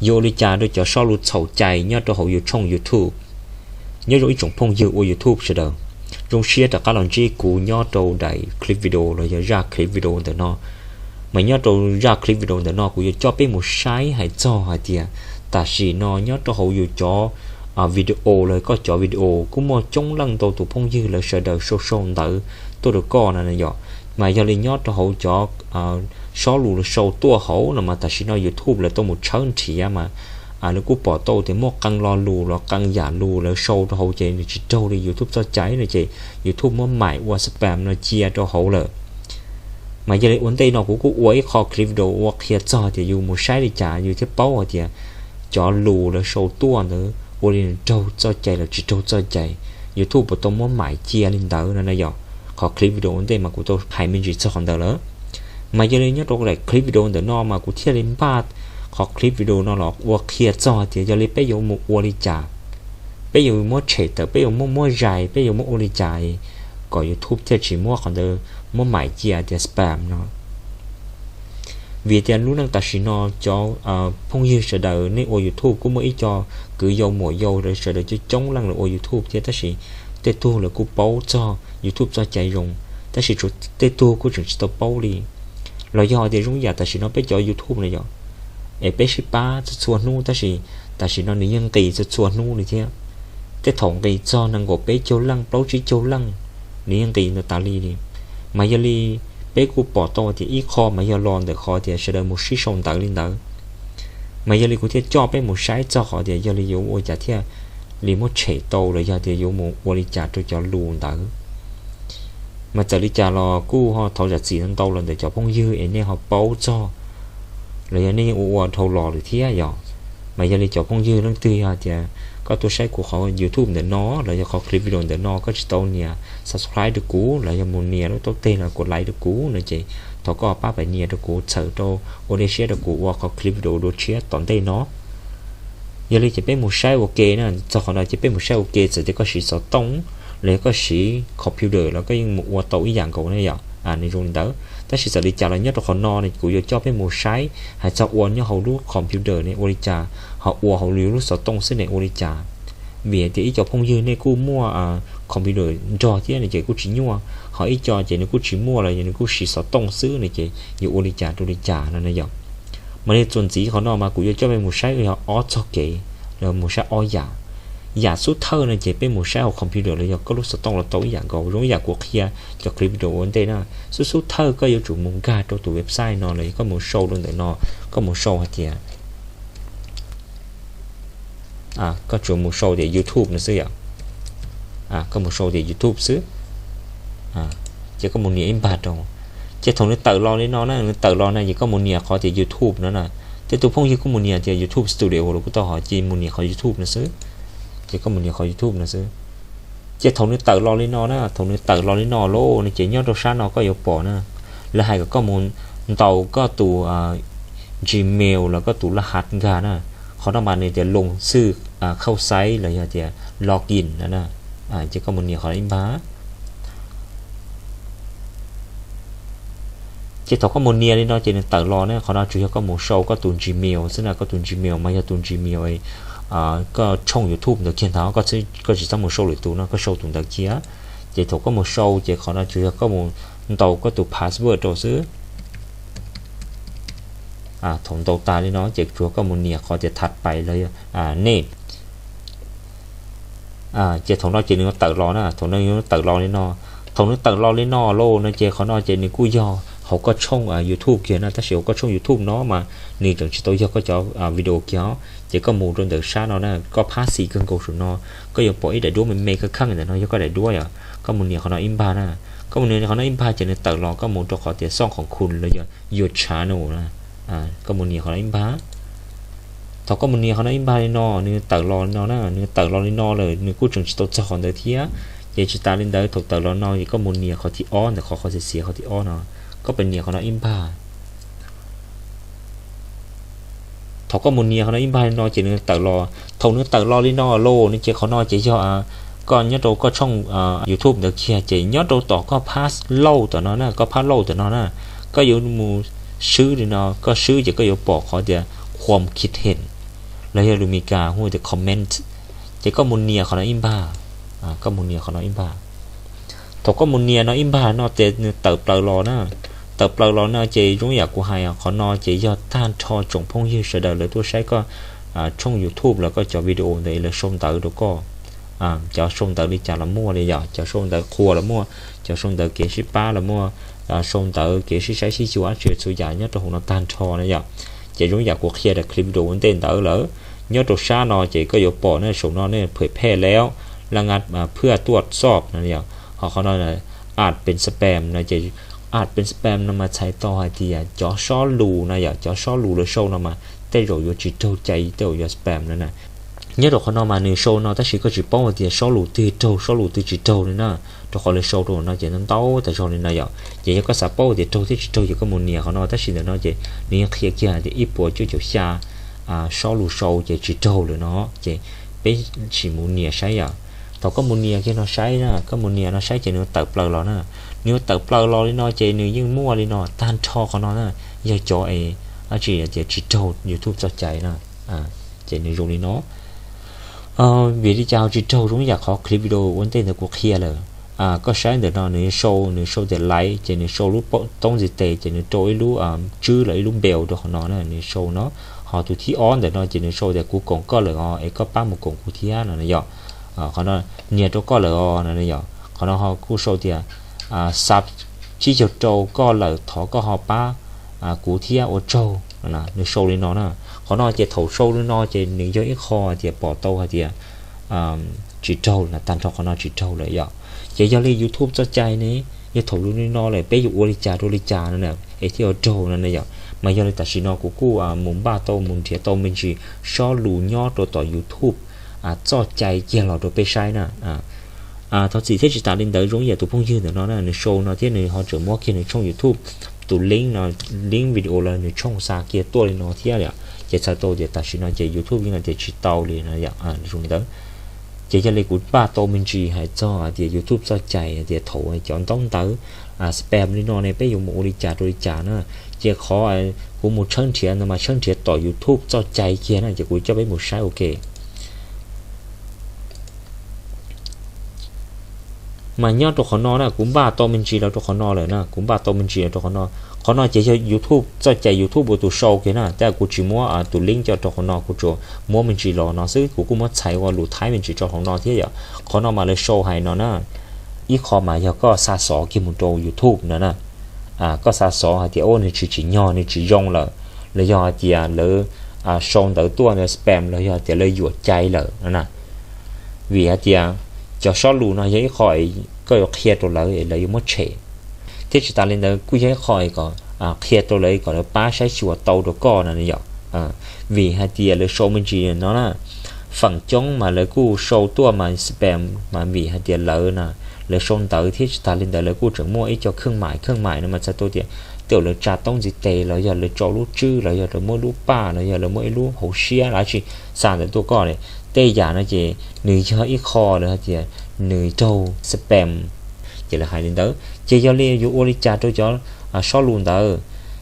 Yuav ua li cas rau cov sob lus txhaum cai nyob rau hauv yus tshooj YouTube? Nyob zoo ib tsoom phooj ywg ua YouTube sawv daws, zoo siab rov qab los ntsib kuv nyob rau daim clip video los yog zaj clip video ntawm no. Mas nyob rau zaj clip video ntawm no kuv yuav coj peb mus saib hais txog hais tias tam sim no nyob rau hauv yus cov video los koj cov video kuj muaj coob leej ntau tus phooj ywg lawv sawv daws sau sau ntawv tuaj rau koj no yom. Mas yog li nyob rau hauv cov sob lus lawv sau tuaj hauv no mas tam sim no YouTube lawv tau mus tshawb nrhiav mas lawv kuj pom tau tias muaj qee lo lus los qee yam lus lawv sau rau hauv ces nws tsis raug li YouTube txoj cai no ces YouTube muab maim ua spam no cia rau hauv lawm. Mas yog li ua ntej no kuv kuj ua ib qho clip video ua qhia txog tias yus mus saib li cas yus thiaj paub hais tias cov lus lawv sau tuaj ntawd ua li nws raug txoj cai los tsis raug txoj cai, YouTube puas tau muab maim cia li ntawd no na yom. Qhov clip video ua ntej mas kuv tau hais me ntsis txog qhov ntawd lawm. Mas yog li nyob rau daim clip video ntawm no mas kuv thiaj li npaj qhov clip video no los ua qhia txog tias yog li peb yuav mus ua li cas, peb yuav muab tshem tawm, peb yuav muab muab zais, peb yuav muab ua li cas kom YouTube thiaj tsis muab qhov ntawd muab maim cia tias spam no. Vim tias lub neej tam sim no cov phooj ywg sawv daws nej ua YouTube kuj muaj ib co kwv yau muam yau sawv daws coob coob leej lawv ua YouTube thiab tab sis tej tug lawv kuj paub txog YouTube txoj cai zoo, tab sis tshuav tej tug kuj tseem tsis tau paub li. Los yog tias zoo yam tam sim no peb cov YouTube na yom, es peb sib pab txhua txhua hnub tab sis tam sim no nws yeej nqis txhua txhua hnub li thiab. Tej thaum nqis txog nees nkaum peb caug leej plaub tsib caug leej, nws yeej nqis ntawd tas li li. Mas yog li peb kuj pom tau tias ib qho mas yog los ntawm qhov tias sawv daws mus sib sau ntawv li ntawd. Mas yog li kuv thiaj coj peb mus saib txog qhov tias yog li yuav ua cas thiaj li muab tshem tau los yog tias yuav mus ua li cas rau cov lus ntawd. Mas txawm li cas los kuj ho thov zam txim ntau los ntawm cov phooj ywg es nej ho paub txog los yog nej yeej ua ua dhau los lawm thiab yom. Mas yog li cov phooj ywg leej twg yog tias koj tuaj saib kuv qhov YouTube ntawm no los yog qhov clip video ntawm no koj tsis tau nias subscribe rau kuv los yog mus nias lub taub teg los kuv like rau kuv no ces thov koj pab pab nias rau kuv txhawm rau ua dej siab rau kuv ua qhov clip video dua tshiab tom ntej no. Yog li ces peb mus saib ua ke na, txog qhov no ces peb mus saib ua ke txawm tias koj siv xov tooj los yog koj siv computer los koj yeej mus ua tau ib yam nkaus ne yom. Nws zoo li ntawd tab sis txawm li cas los nyob rau qhov no ne kuv yuav coj peb mus saib hais txog ua nyob hauv lub computer ne ua li cas, ho ua hauv yus lub xov tooj xwb ne ua li cas. Vim hais tias ib co phooj ywg nej kuj muaj computer nrog thiab ne ces kuj tsis nyuaj, ho ib co ces nws kuj tsis muaj los yog nws kuj siv xov tooj xwb ne ces yuav ua li cas rau li cas no na yom. Mas li txuas ntxiv qhov no mas kuv yuav coj peb mus saib yog ob txog kev, los mus saib ob yam. Yam xub thawj no ces peb mus saib hauv computer los yog koj lub xov tooj los tau ib yam nkaus zoo ib yam kuv qhia cov clip video ua ntej na. Xub xub thawj koj yuav tsum mus nkag rau tus website no los yog koj mus sau rau ntawm no, koj mus sau hais tias koj tsuas mus sau tias YouTube no xwb yom. Koj mus sau tias YouTube xwb, ces koj mus nias ib npag rau. Ces thaum nws tawm los li no na, nws tawm los na ces koj mus nias qhov tias YouTube no na. Tej tus phooj ywg kuj mus nias tias YouTube Studio los kuj tau, ho cia mus nias qhov YouTube no xwb. Ces koj mus nias qhov YouTube no xwb. Ces thaum nws tawm los li no na, thaum nws tawm los li no lauj no ces nyob rau sab no koj yuav pom na, lawv hais kom koj mus ntaus koj tus Gmail los koj tus laj hav nkag na. Qhov no mas nws tias loo xwj khauj xaiv los yog tias login no na. Ces koj mus nias qhov no ib npag. Ces thaum koj mus nias li no ces nws tawm los na, qhov no tsuas yog koj mus sau koj tus Gmail xwb na, koj tus Gmail mas yog tus Gmail koj tshooj YouTube ntawd kiag ntag, koj tsis txhob mus sau lwm tus no, koj sau tus ntawd kiag. Ces thaum koj mus sau ces qhov no tsuas yog koj mus ntaus koj tus password rau xwb. Thaum ntaus tas li no ces tsuas yog koj mus nias qhov tias thaj pais los yog name. Ces thaum no ces nws tawm los na, thaum no tawm los li no. Thaum nws tawm los li no lauj no ces qhov no ces nws kuj yog hauv koj tshooj YouTube kiag na, tab sis hauv koj tshooj YouTube no mas nws tseem tsis tau yog koj cov video kiag os. Ces koj mus rau ntawm sab no na, koj phab xis kawg nkaus saum no, koj yuav pom ib daim duab me me kheej kheej ntawm no yog koj daim duab yom. Koj mus nias qhov no ib npag na. Koj mus nias qhov no ib npag ces nws tawm los koj mus rau qhov tias xoj qhov khun los yog your channel na. Koj mus nias qhov no ib npag. Thaum koj mus nias qhov no ib npag li no, nws tawm los li no na, nws tawm los li no lawm, nws kuj tseem tsis tau txog qhov ntawd thiab. Ces tsis tas li ntawd, thaum tawm los no ces koj mus nias qhov thib ob ntawm qhov, qhov xiav xiav qhov thib ob no, koj pab nias qhov no ib npag. Thaum koj mus nias qhov no ib npag li no ces nws tawm los, thaum nws tawm los li no lauj no ces qhov no ces yog koj nyob rau koj tshooj YouTube ntawd kiag ces nyob rau tom koj phab lauj tom no na, koj phab lauj tom no na, koj yuav mus swb li no, koj swb ces koj yuav pom qhov tias Home Kit Hen. los yog lus Mis Kas hu tias comment. Ces koj mus nias qhov no ib npag, koj mus nias qhov no ib npag. Thaum koj mus nias no ib npag no ces nws tawm plaws los na. Tawm plaws los no ces zoo yam kuv hais qhov no ces yog tag nrho tsoom phooj ywg sawv daws lawv tuaj saib koj tshooj YouTube los koj cov video ntawd lawv sau ntawv rau koj. Cov sau ntawv li cas los muaj li yom, cov sau ntawv qhuas los muaj, cov sau ntawv kev sib pab los muaj, sau ntawv kev sib saib sib xyuas dab tsi txhua yam nyob rau hauv no tag nrho na yom. Ces zoo yam kuv qhia rau clip video ua ntej ntawd lawm, nyob rau sab no ces koj yuav pom na, saum no nej phem phem lawm, laj nga phwaj tuaj xob no yom. Ho qhov no add pen spam no ces add pen spam no mas txhais tau hais tias cov sob lus no yom, cov sob lus lawv sau no mas tej zaum yuav tsis raug cai tej zaum yuav spam no na. Nyob rau qhov no mas nws sau no tab sis koj tsis paub hais tias sob lus twg raug sob lus twg tsis raug li na. Rau qhov lawv sau rau no ces ntau ntau tas zog li no yom. Ces yog koj xav paub tias raug thiab tsis raug ces koj mus nias qhov no, tab sis ntawm no ces nws yeej qhia kiag hais tias ib puas cuaj caum xya sob lus sau ces tsis raug lawm no. Ces peb sim mus nias saib yom. Thaum koj mus nias kiag no saib na, koj mus nias no saib ces nws tawm plaws los na. Nws tawm plaws los li no ces nws yeej muaj li no tag nrho qhov no na. Yog cov es dab tsi tias tsis raug YouTube txoj cai na, ces nws zoo li no. Vim li cas ho tsis raug? Zoo yam qhov clip video ua ntej ntawd kuv qhia lawm. Koj saib ntawm no nws sau, nws sau tias like ces nws sau lub toob ntiv tes ces nws rau ib lub tswb los ib lub bell rau qhov no na, nws sau no. Ho tus thib ob ntawm no ces nws sau tias kuv koom koj lawm os es koj pab mus koom kuv thiab no yom. Qhov no nias rau koj lawm os no yom. Qhov no ho kuj sau tias sub tsib caug rau koj lawm, thov koj ho pab kuv thiab, ua tsaug. Nws sau li no na. Qhov no ces thaum sau li no ces nws yog ib qho tias pom tau hais tias tsis raug na, tag nrho qhov no tsis raug lawm yom. Ces yog li YouTube txoj cai ne, yog thaum zoo li no lawm peb yuav ua li cas rau li cas no na es thiaj yuav raug no na yom. Mas yog li tam sim no kuv kuj mus npaj tau mus nrhiav tau me ntsis sob lus nyob rau tom YouTube txoj cai kiag los rau peb saib na. Thov txim thiab tsis tas li ntawd, zoo yam tus phooj ywg ntawm no na, nws sau no thiab nws ho tseem muab kiag nws tshooj YouTube tus link no, link video los nws tshooj xa kiag tuaj li no thiab yom. Ces txhais tau tias tam sim no ces YouTube yeej hais tias tsis tau li no yom, zoo li ntawd. Ces yog li kuv npaj tau me ntsis hais txog hais tias YouTube txoj cai hais tias thaum cov ntaub ntawv spam li no ne peb yuav mus ua li cas rau li cas na. Ces qhov kuv mus tshawb nrhiav ntawd mas tshawb nrhiav tom YouTube txoj cai kiag na, ces kuv coj peb mus saib ua ke. Mas nyob rau qhov no na, kuv npaj tau me ntsis los rau qhov no lawm na, kuv npaj tau me ntsis los rau qhov no. Qhov no ces yog YouTube txoj cai YouTube ua tus sau kiag na, tab kuv tsis muab tus link coj rau qhov no, kuv tsuas muab me ntsis los no xwb, kuv kuj muab txhais ua lus Thaib me ntsis rau hauv no thiab yom. Qhov no mas lawv sau hais no na, ib qho mas yog koj xa xov kiag mus rau YouTube no na. Koj xa xov hais tias ua nws tsis tsim nyog, nws tsis zoo lawm, los yog hais tias lawv sau ntawv tuaj ntawd spam los yog tias lawv yuam cai lawm no na. Vim hais tias cov sob lus no yog ib qho koj yuav qhia rau lawv es lawv yuav muab tshem. Thiab tsis tas li ntawd kuj yog ib qho kom qhia rau lawv kom lawv pab saib xyuas tau rau koj no yom. Vim hais tias lawv sau me ntsis no na, feem coob mas lawv kuj sau tuaj mas spam mas vim hais tias lawv na, lawv sau ntawv thiab tsis tas li ntawd lawv kuj tseem muaj ib co kheej maim, kheej maim no mas txhais tau tias tej zaum lawv tsa toob ntiv tes los yog lawv tso lub tswb los yog lawv muab lub paj los yog lawv muab ib lub hauv siab los tsis xa ntawm tuaj koj li. Tej yam no ces nws yog ib qho lawv hais tias nws raug spam. Ces lawv hais li ntawd ces yog li yuav ua li cas rau cov sob lus ntawd?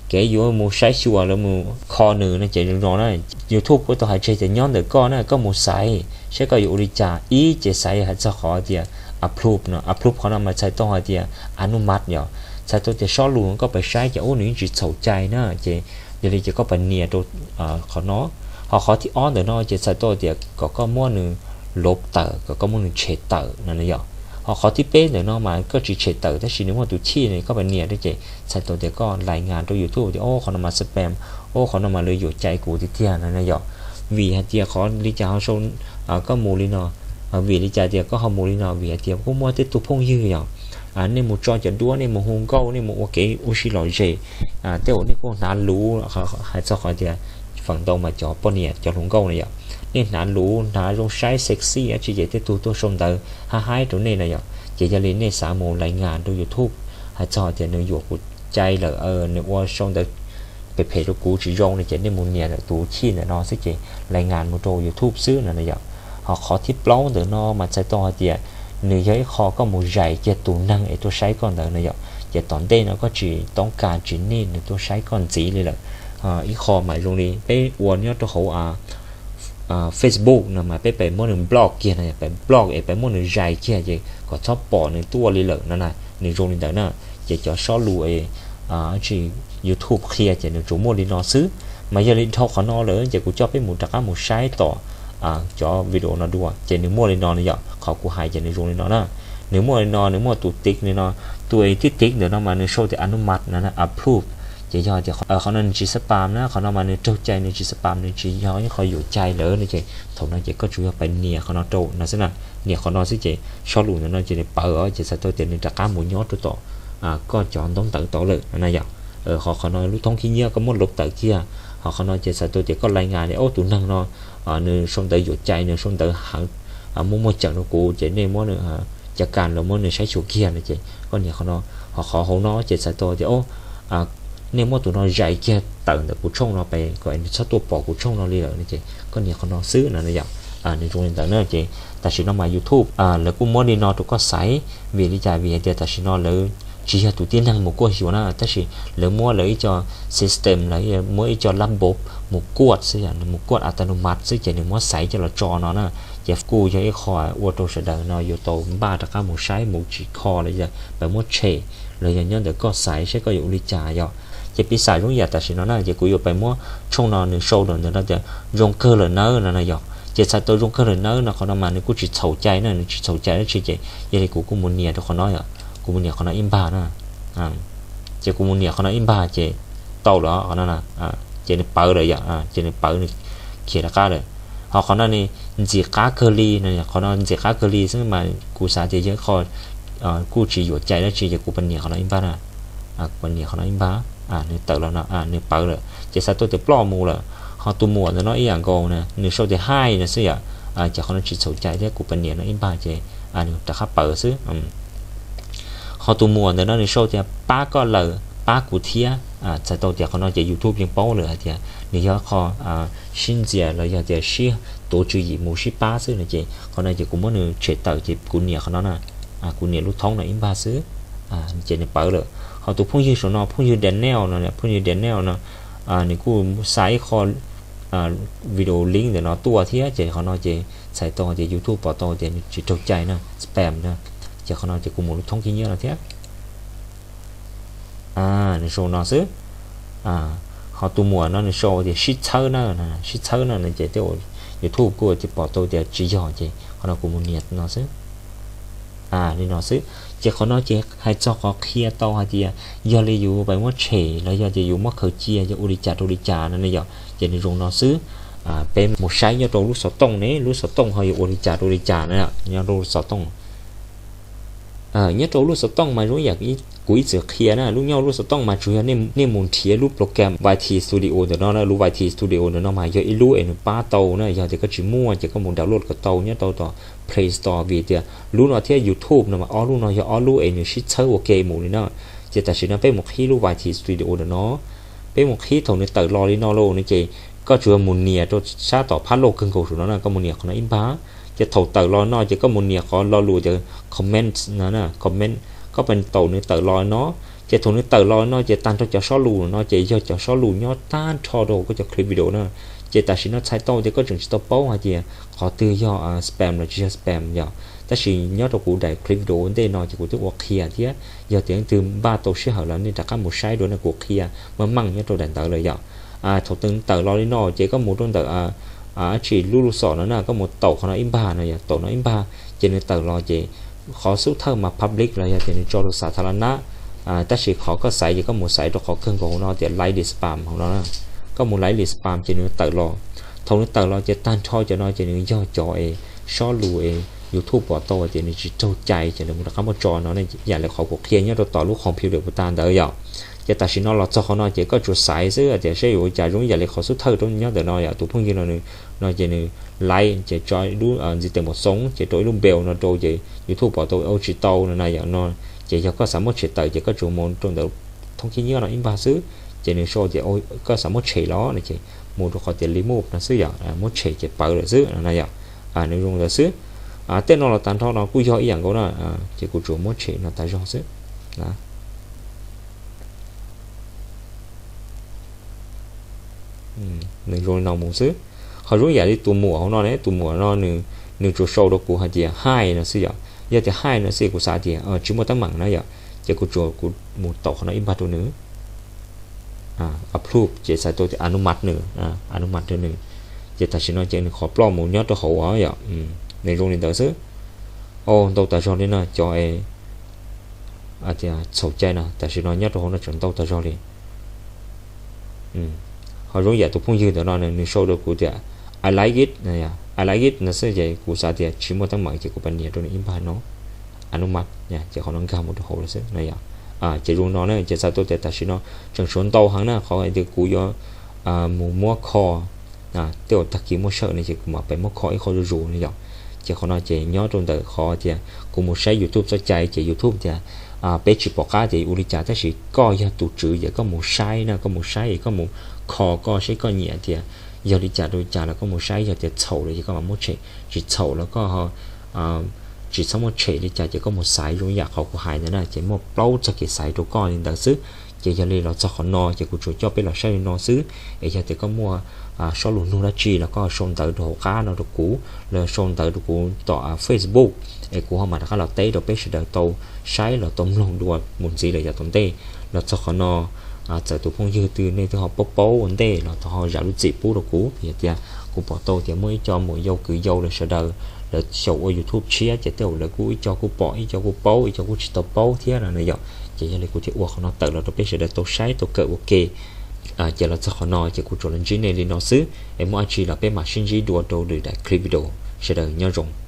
Kev yuav mus saib xyuas lawv mus kho nws no ces zoo no na, YouTube kuj tau hais tseg tias nyob ntawm koj na, koj mus xaiv saib koj yuav ua li cas. Ib ces xaiv hais txog qhov tias approve no, approve qhov no mas txhais tau hais tias anumat yom, txhais tau tias sob lus koj pab saib ces ub nws yeej tsis txhaum cai na, ces yog li ces koj pab nias rau qhov no. Ho qhov thib ob ntawm no ces txhais tau tias kom koj muab nws lov tawm, kom koj muab nws tshem tawm no yom. Ho qhov thib peb ntawm no mas koj tsis tshem tawm tab sis nws muaj tus chij no koj pab nias rau ces txhais tau tias koj lais ngas rau YouTube tias o qhov no mas spam, o qhov no mas lawv yuam cai kuv tiag tiag no yom. Vim hais tias qhov li cas ho sau koj mus li no, vim li cas tias koj ho mus li no? Vim hais tias kuj muaj tej tug phooj ywg yom, nej mus tso cov duab, nej mus hu nkauj, nej mus ua kev ua si lom zem, tej zaum nej kuj hnav luv, hais txog qhov tias feem ntau mas cov poj niam cov hluas nkauj na yom, nej hnav luv hnav zoo saib sexy dab tsi ces tej tug tuaj sau ntawv haib haib rau nej na yom. Ces yog li nej xav mus lais ngas rau YouTube hais txog tias nws yuam kuv cai lawm, nws ua sau ntawv phem phem rau kuv tsis zoo no ces nej mus nias ntawm tus chij ntawm no xwb ces lais ngas mus rau YouTube xwb no na yom. Ho qhov thib plaub ntawm no mas txhais tau hais tias nws yog ib qho koj mus zais kiag tus neeg es tuaj saib koj ntawd na yom. Ces tom ntej no koj tsis toob kas tsis nij nws tuaj saib koj ntxiv li lawm. Ib qho mas zoo li peb ua nyob rau hauv Facebook no mas peb pem muab nws block kiag no, pem block es pem muab nws zais kiag ces kom txhob pom nws tuaj li lawm no na, nws zoo li ntawd na. Ces cov sob lus YouTube qhia ces nws tsuas muaj li no xwb. Mas yog li dhau qhov no lawm ces kuv coj peb mus rov qab mus saib tom cov video no dua ces nws muaj li no na yom, qhov kuv hais ces nws zoo li no na. Nws muaj li no, nws muaj tus tick li no, tus tib tick ntawm no mas nws sau tias อนุมัติ no, approve. Ces yog tias qhov no nws tsis spam na, qhov no mas nws raug cai, nws tsis spam, nws tsis yog ib qho yuam cai lawm no ces thaum no ces koj tsuas yog pais nias qhov no rau no xwb na. Nias qhov no xwb ces sob lus ntawm no ces nws pawv os, ces txhais tau tias nws rov qab mus nyob rau tom koj cov ntaub ntawv tod lawm na yom. Ho qhov no lub thoob khib nyiab koj muab lov tawm kiag, ho qhov no ces txhais tau tias koj lai ngas tias ob tus neeg no nws sau ntawv yuam cai, nws sau ntawv heev, muaj muaj ceem rau kuv ces nej muab nws cav kas los muab nws saib xyuas kiag no ces koj nias qhov no. Ho qhov hauv no ces txhais tau tias nej muab tus no zais kiag tawm ntawm kuv tshooj no pem kom nws txhob tuaj pom kuv tshooj no li lawm no ces koj nias qhov no xwb no yom. Nws zoo li ntawd na ces tam sim no mas YouTube lawv kuj muab li no rau koj xaiv. Vim li cas? Vim hais tias tam sim no lawv tsis yog tus tib neeg mus kuaj xyuas na, tab sis lawv muab lawv ib co system, lawv muab ib co lab npauv mus kuaj xwb, mus kuaj อัตโนมัติ xwb ces nws muab xaiv coj los tso no na. Ces kuj yog ib qho ua rau sawv daws no yuav tau npaj rov qab mus saib mus tsim kho los yog pais muab tshem los yog nyob ntawm koj xaiv saib koj yuav ua li cas yom. Ces piv xam zoo yam tam sim no na ces kuv yuav pais muab tshooj no nws sau ntawm ntawd no tias zoo kawg lawm nawb no na yom. Ces txhais tau zoo kawg lawm nawb no qhov no mas nws kuj tsis txhaum cai na, nws tsis txhaum cai dab tsi ces yog li kuv kuj mus nias rau qhov no yom, kuv mus nias qhov no ib npag na. Ces kuv mus nias qhov no ib npag ces tau lawm qhov no, ces nws pawv lawm yom, ces nws pawv nws khiav rov qab lawm. Ho qhov no ne ntxim qab kawg li no, qhov no ntxim qab kawg li xwb mas kuv xav tias yog qho kuj tsis yuam cai dab tsi ces kuv pais nias qhov no ib npag na. Kuv pais nias qhov no ib npag, nws tawm los no, nws pawv lawm ces txhais tau tias ploj mus lawm. Ho tus muam ntawm no ib yam nkaus na, nws sau tias hi no xwb yom, ces qhov no tsis txhaum cai thiab, kuv pais nias no ib npag ces nws rov qab pawv xwb. Ho tus muam ntawm no nws sau tias pab koj lawm, pab kuv thiab. Txhais tau tias qhov no ces YouTube yeej paub lawm hais tias nws yog qho sib ntxias los yog tias sib tuav tswv yim mus sib pab xwb no ces qhov no ces kuv muab nws tshem tawm ces kuv nias qhov no na, kuv nias lub thoob no ib npag xwb ces nws pawv lawm. Ho tus phooj ywg saum no, phooj ywg Daniel no, phooj ywg Daniel no nws kuj xa ib qho video link ntawm no tuaj thiab ces qhov no ces txhais tau tias YouTube pom tau tias nws tsis raug cai na, spam na. Ces qhov no ces kuv mus lub thoob khib nyiab no thiab. Nws sau no xwb. Ho tus muam no nws sau tias sib txhawb na, sib txhawb na no ces tej zaum YouTube kuj pom tau tias tsis yog ces qhov no kuv mus nias no xwb. Li no xwb. Ces qhov no ces hais txog qhov qhia tau hais tias yog li yus pais muab tshem los yog tias yus muab khaws cia yog ua li cas rau li cas no ne yom, ces nws zoo no xwb. Peb mus saib nyob rau lub xov tooj ne, lub xov tooj ho yuav ua li cas rau li cas na, nyob rau lub xov tooj. Nyob rau lub xov tooj mas zoo yam kuv ib txwm qhia na, lub nyob lub xov tooj mas tsuas yog nej mus nrhiav lub program Y T Studio ntawm no na, lub Y T Studio ntawm no mas yog ib lub es nws pab tau na, yog tias koj tsis muaj ces koj mus download kom tau nyob rau tom Play Store, vim tias lub no thiab YouTube no mas ob lub no yog ob lub es nws sib txhawb ua ke mus li na. Ces tam sim no peb mus qhib lub Y T Studio ntawm no, peb mus qhib thaum nws tawm los li no lauj no ces koj tsuas yog mus nias rau sab tom phab lauj kawg nkaus saum no na, koj mus nias qhov no ib npag. Ces thaum tawm los no ces koj mus nias qhov lo lus tias comment no, comment, koj pais taus nws tawm los no. Ces thaum nws tawm los no ces tag nrho cov sob lus no ces yog cov sob lus nyob tag nrho rau koj cov clip video na. Ces tam sim no txhais tau tias koj tseem tsis tau paub hais tias qhov twg yog spam los tsis yog spam yom, tab sis nyob rau kuv daim clip video ua ntej no ces kuv twb ua qhia thiab, yog tias leej twg npaj tau sij hawm los nej rov qab mus saib dua no, kuv qhia meej meej nyob rau daim ntawd lawm yom. Thaum twg tawm los li no ces koj mus rau ntawm dab tsi lub lub xom no na, koj mus taus qhov no ib npag no, yog taus no ib npag ces nws tawm los ces qhov xub thawj mas public los yog tias nws tso rau xav tha la na, tab sis qhov koj xaiv ces koj mus xaiv rau qhov kawg nkaus hauv no tias delete spam hauv no na. Koj mus delete spam ces nws tawm los. Thaum nws tawm los ces tag nrho cov no ces nws yog cov es sob lus es YouTube pom tau tias nws tsis raug cai ces nws mus rov qab muab tso no, yam li qhov kuv qhia nyob rau tom lub computer puas tag ntawd yom. Ces tam sim no los txog qhov no ces koj tsuas xaiv xwb tias saib yuav ua cas, zoo yam li qhov xub thawj rau nyob ntawm no yom, tus phooj ywg no nws no ces nws delete ces tso ib lub ntxiv tes mos xoov ces rau ib lub bell no rau ces YouTube pom tau ua tsis tau no na yom no. Ces yog koj xav muab tshem tawm ces koj tsuas mus rau ntawm thoob khib nyiab no ib npag xwb, ces nws sau tias koj xav muab tshem los no ces mus rau qhov tias remove no xwb yom, muab tshem ces pawv lawm xwb no na yom. Nws zoo ntawd xwb. Tej no los tag nrho no kuj yog ib yam nkaus na, ces kuv tsuas muab tshem no tas zog xwb. Nws zoo li no mus xwb. Ho zoo yam li tus muam hauv no ne, tus muam no nws, nws tsuas sau rau kuv hais tias hi no xwb yom. Yog tias hi no xwb kuv xav tias tsis muaj teeb meem na yom, ces kuv tsuas kuv mus taus qhov no ib npag rau nws, approve ces txhais tau tias a nu mat nws, a nu mat rau nws. Ces tam sim no ces nws qhov ploj mus nyob rau hauv os yom. Nws zoo li ntawd xwb. O, ntau tas zog li no cov es tias txhaum cai no tam sim no nyob rau hauv no tseem ntau tas zog li. Ho zoo yam tus phooj ywg ntawm no nws sau rau kuv tias I like it, I like it no xwb ces kuv xav tias tsis muaj teeb meem ces kuv pab nias rau nws ib npag no, a nu mat, ces qhov no nkag mus rau hauv lawm xwb no yom. Ces zoo no na ces txhais tau tias tam sim no tseem tshuav ntau heev na qhov tias kuv yuav mus muab kho, tej uas tag kis muaj sij hawm no ces kuv mam pem muab kho ib qho zuj zus no yom. Ces qhov no ces nyob rau ntawm qhov tias kuv mus saib YouTube txoj cai ces YouTube tias peb tsis pom qab tias ua li cas tab sis koj yog tus tswv ces koj mus saib na, koj mus saib es koj mus kho koj saib koj nyiam tias yog li cas rau li cas los koj mus saib, yog tias txhaum lawm ces koj mam muab tshem, tsis txhaum los koj tsis txhob muab tshem li cas ces koj mus xaiv zoo yam qhov kuv hais ntawd na ces muaj plaub txoj kev xaiv rau koj li ntawd xwb. Ces yog li los txog qhov no ces kuv tsuas coj peb los saib li no xwb es yog tias koj muaj sob lus nug dab tsi los koj sau ntawv rau hauv qab no rau kuv los sau ntawv rau kuv tom Facebook es kuv ho mam rov qab los teb rau peb sawv daws tau saib los tau mloog dua mus ntxiv lawm yav tom ntej. Los txog qhov no txawm tus phooj ywg twg nej twb ho paub paub ua ntej los thov ho zam lub txim pub rau kuv yog tias kuv pom tau tias muaj ib co muam yau kwv yau lawv sawv daws lawv xyaum ua YouTube tshiab ces tej zaum lawv kuj ib co kuj pom ib co kuj paub ib co kuj tsis tau paub thiab no na yom. Ces yog li kuv thiaj ua qhov no tawm los rau peb sawv daws tau saib tau kawm ua ke. Ces los txog qhov no ces kuv tsuas los ntsib nej li no xwb es muaj dab tsi los peb mam sib ntsib dua rau lwm daim clip video. Sawv daws nyob zoo.